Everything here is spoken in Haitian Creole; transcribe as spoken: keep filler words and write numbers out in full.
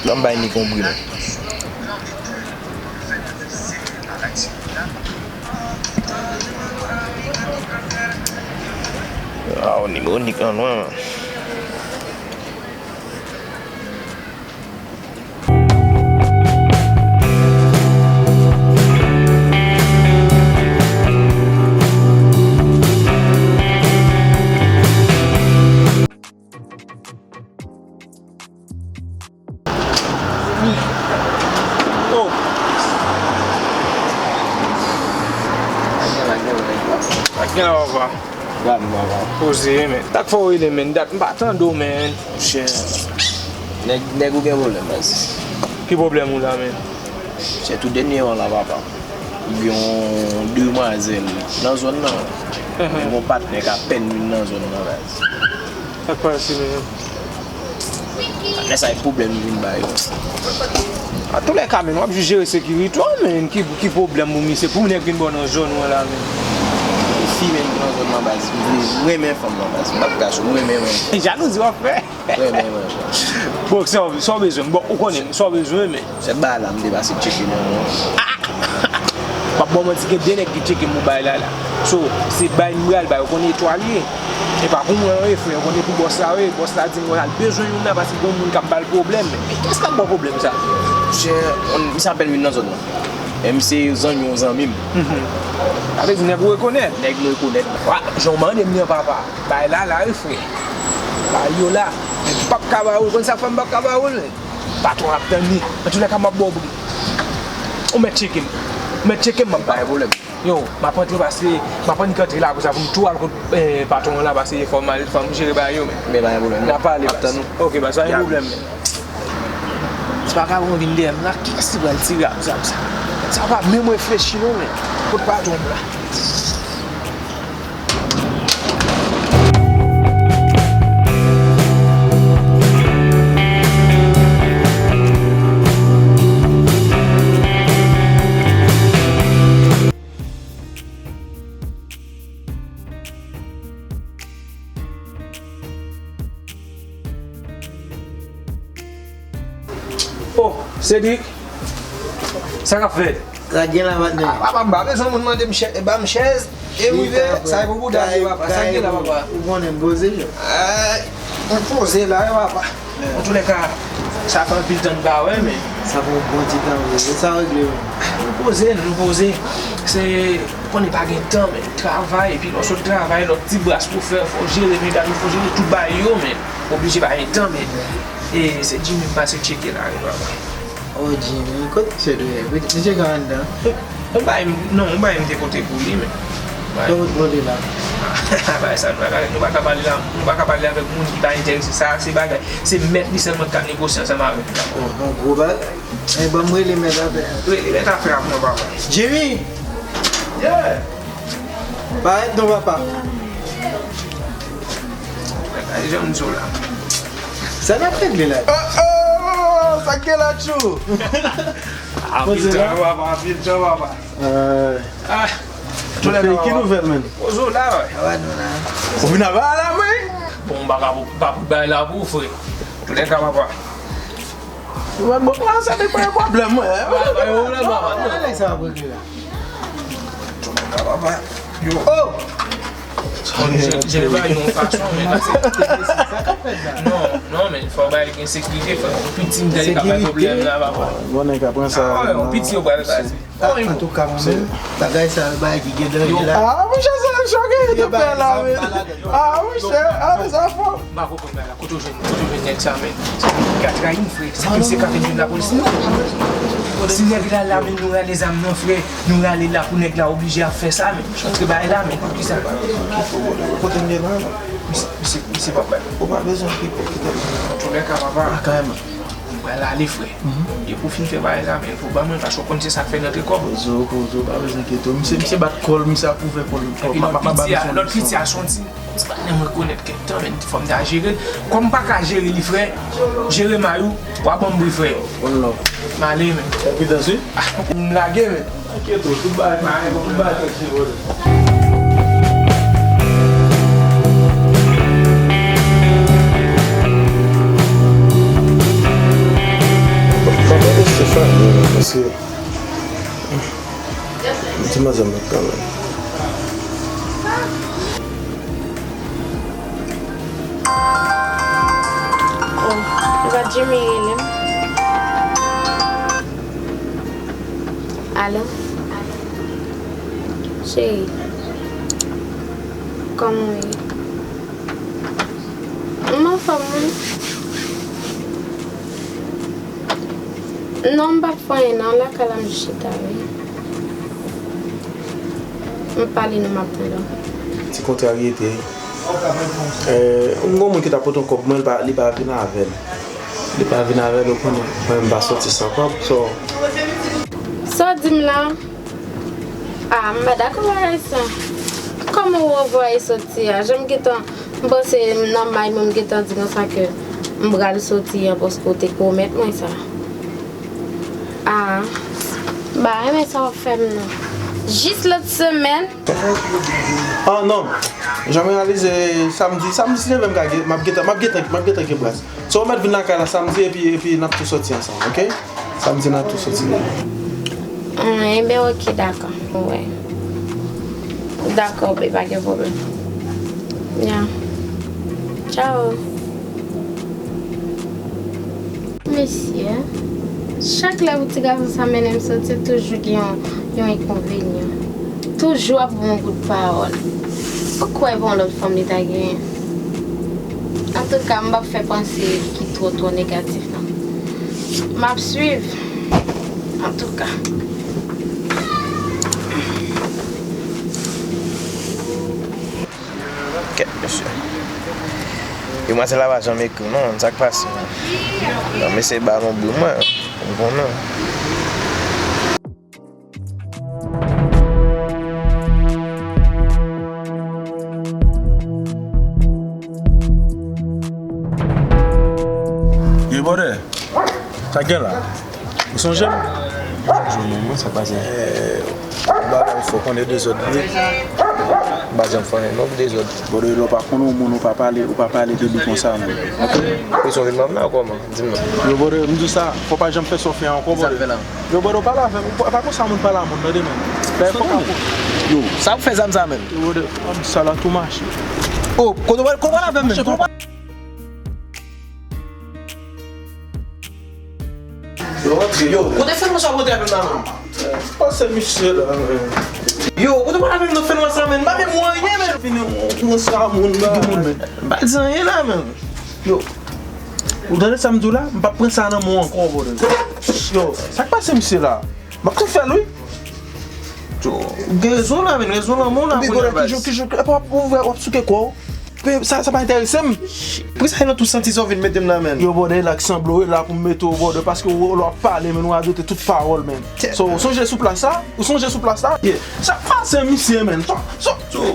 Ban m bay Nick yon bri, men. Aw, nimewo Nick lan lwen, man. Oh. Ak gen la, papa. Gade, papa. Poze, men. Sa k fè w rele, men? Dat m pa tande w, men. Monchè. Nèg, nèg ou gen pwoblèm, baz. Ki pwoblèm ou la, men? Se tou dènye an la, papa. Gen yon demwazèl nan zòn nan. Mhm. Men yon patnè k apèn vin nan zòn nan, baz. Sa k pase, men? Patnè sa e pwoblèm li vin ba yo. Antoulèka, men, w ap jis jere sekirite w, men. Ki, ki pwoblèm pou misye? Pou nèg vin bò nan zòn ou an la, men. Fi, men, nan zòn nan, baz. M vle, m renmen fanm nan, baz. M p ap kache w, m renmen, renmen. E jalouzi w ap fè? Renmen, renmen. Bon, sa w, sa w bezwen? Bon, ou konnen, sa w bezwen, men. Se bagay la, m te pase tcheke nan. M ap ba w manti, gen de nèg ki tcheke m pou bagay la, la. So, se bay m pral bay, ou konnen etwal ye. E pa pou mwen, wi, frè, ou konnen pou bòs la, wi. Bòs la di m, mwen al bezwen youn la, paske gon moun k ap ba l pwoblèm. Men kiyès k ap ba w pwoblèm sa? Monchè, misye apèn vin nan zòn nan. E misye zanmi yon zanmi m. Mhm. Sa vle di nèg ou rekonèt? Nèg m rekonèt. Wa, jan w mande m nan, papa. Bay la, la, wi, frè. Bay yo la. Men m p ap ka ba ou l. Konn sa k fè m p ap ka ba ou l, men? Patwon ap tann li. Antoulèka, m ap ba w bri. Ou mèt tcheke m. Ou mèt tcheke m, m ap ba w. Pa gen pwoblèm. Yo, m ap antre pase, m ap annik antre la, apre sa pou m tou al kot, eh, patwon an la, pase fò m al, fò m jere bagay yo, men. Men pa gen pwoblèm. N a pale, baz. M ap tann ou. Ok, baz, pa gen pwoblèm, men. Ti pa ka bon vin dèyè m la, kiyès ki pral tire ak zam sa? Sa pa menm reflechi non, men. Kot patwon m la? Oh, Cédric, sa k ap fèt? Sa k gen la, patnè? Ah, papa, m pa bezwen moun mande m chè-, ba m chèz. E m rive, sa e pou bouda m ye, papa. Sa k gen la, papa? Ou konnen m poze, jan. Eh, m poze la, wi, papa. Antoulèka, sa fè anpil tan n pa wè, men. Sa fè yon bon ti tan, wi. E sa regle, wi. Nou poze, nou poze. Se, konnen pa gen tan, men. Travay, epi lè w sot travay, lòt ti bras pou fè, fò w jere medam yo, fò w jere tout bagay yo, men. Oblije pa gen tan, men. E se Jimmy m pase tcheke la, wi, papa. Oh, Jimmy, kote misye dwe ye? Misye ka anndan? Yon bagay m, non, yon bagay m te pote pou li, men. Bagay. Sa w pote la? Bagay sa, nou pa ka, nou pa ka pale la, nou pa ka pale avèk moun ki pa enterese. Sa, se bagay, se mèt li sèlman ki ka negosye ansanm avè m. Oh, bon, gwo bagay. Men ban m rele mèt afè a. Rele mèt afè a pou mwen, papa. Jimmy! Yeah! Parèt non, papa. Gade jan m di w la. Sa n ap regle la? Oh, oh, sa k gen la, Tchou? Anpil tan, papa, anpil tan, papa. Ah, ki nouvèl, menn? Poze w la, wi. Ou vin ava la, mwen? Bon, m pa ka, pa pou bay la pou ou, frè. Antoulèka, papa. Mwen, bon, la, sa te pa yon pwoblèm, mwen. Pa, pa yon pwoblèm, papa. Nan, nan, sa ap regle la. Antoulèka, papa. Yo. Oh! Jere, jere bagay yon fason, men. Non, non, men fò bagay gen sekirite, fò piti m tande ka bay pwoblèm la, papa. Bon, nèg ka pran sa. Ah, wi, yon piti yo pral pase. Antouka, mwen menm, bagay sa yo, bagay ki gen danje la. Ah, monchè, sa yo choke, yo te pè la, men. Ah, monchè, ah, sa fò. M pa konprann bagay la. Kote w jwenn, kote w jwenn nèg sa, men? Sa nèg ka trayi m, frè. Se konn se ka vin jwenn lapolis, non. Si nèg la la, men nou rale zam nan, frè. Nou rale la pou nèg la oblije ap fè sa, men. Antre bay la, men. Poukisa? Kote m ye la, non? Misye, misye, misye p ap bay. Ou pa bezwen pipo, kite m. Antoulèka, papa. Ah, kareman. M pral ale, frè. Depi w fin fè bagay la, men, fò w ban mwen, paske w konn se sa k fè n antre kòb. Poze w, poze w, pa bezwen enkyete w. Misye, misye bat kò l, misye ap ouvè kò l. Epi lòt piti a, lòt piti a se yon ti, ti patnè m rekonèt kèk tan, men, fò m ta jere l. Kòm m pa ka jere li, frè, jere may ou, w a ban m bri, frè. One love. M ale, men. Konfidans, wi. Ah, m lage, men. Enkyete w, tout bagay, tout bagay fèk se vòlè. Paske m di manzè m kanmenm. Oh, e pa Jimmy rele m. Alo? Cheri, kòman w ye? M anfòm, wi. Non, m p ap fè anyen, non. Lakay la, m jis chita, wi. M pale, non, m ap tann ou. Ti kontraryete. Eh, m gon moun ki ta pote yon kòb mwen, li pa, li pa vin avè l. Li pa vin avè l, ou konnen. Mwen, m pa soti san kòb, so. Sa w di m la? Ah, m pa dakò bagay sa. Kòman w revoye soti a? Jan m gentan, m panse nan may mwen m gentan di konsa ke m pral soti an paske w te pwomèt mwen sa. Ah, m pa renmen sa w ap fè m nan. Jis lòt semèn. Ah, non. Jan m reyalize samdi, samdi si Dye vle m ka gen, m ap gentan, m ap gentan, m ap gentan gen plas. So, ou mèt vin lakay la samdi epi, epi n ap tou soti ansanm, oke? Samdi n ap tou soti. Ah, enben, oke, dakò. Wè. Dakò, bebe, pa gen pwoblèm. Ya. Tchao. Mesye, chak lè pou ti gason sa mennen m soti, toujou gen yon, yon enkonvenyan. Toujou ap ban m yon kout pawòl. Ou kwè pa yon lòt fanm li ta genyen? Antouka, m p ap fè panse ki twò, twò negatif, non. M ap swiv. Antouka. Kèt, mesye. Demwazèl la pa janm ekri, non, sa k pase. Bon, mesye ba m yon bri, mwen, m konnen. Ye, brother, sa k gen la? Ou sonje m? Jou mwen, mwen, sa pase. Eh, bagay fò konnen dezòd li. M pa janm fè anyen non pou dezòd. Brother, lè w pa konnen yon moun, ou pa pale, ou pa pale de li konsa, man. Oke? Ou sonje m nan kòman? Di m non. Yo, brother, m di sa, fò pa janm fè sa w fè ankò, brother. Yo, brother, w pale avè m. Pa, pa konsa moun pale a moun, tande, man. Yo. Sa w fè zam sa, menm? Yo, brother, m di sa la tou mache. Oh, kote w, kote w pale avè m, menm? Yo, kote fè nou sa kote avè m la, menm? Pase misye la, menm. Yo, kote pale avè m nan fè nou sa, menm? M pa menm wè anyen, menm. Vini, ou konsa moun la. Ki moun, menm? M pa di anyen la, menm. Yo, ou tande sa m di w la? M p ap pran sa nan men w ankò, brother. Yo, sa k pase misye la? M ap tou fè l, wi. Yo, ou gen rezon la, menm. Rezon lanmou la, kounye a, baz. Ki jou, ki jou, w ap, w ap, w ap souke kò w. Pe-, sa, sa pa enterese m. Poukisa e nan tout santi sa w vin mete m nan, menm? Yo, brother, e la ki sanble w, e la pou m mete w, brother, paske w, w ap pale, menm, w radote tout pawòl, menm. So, ou sonje sou plas la? Ou sonje sou plas la? Yeah. Sa k pase misye, menm? So, so, so,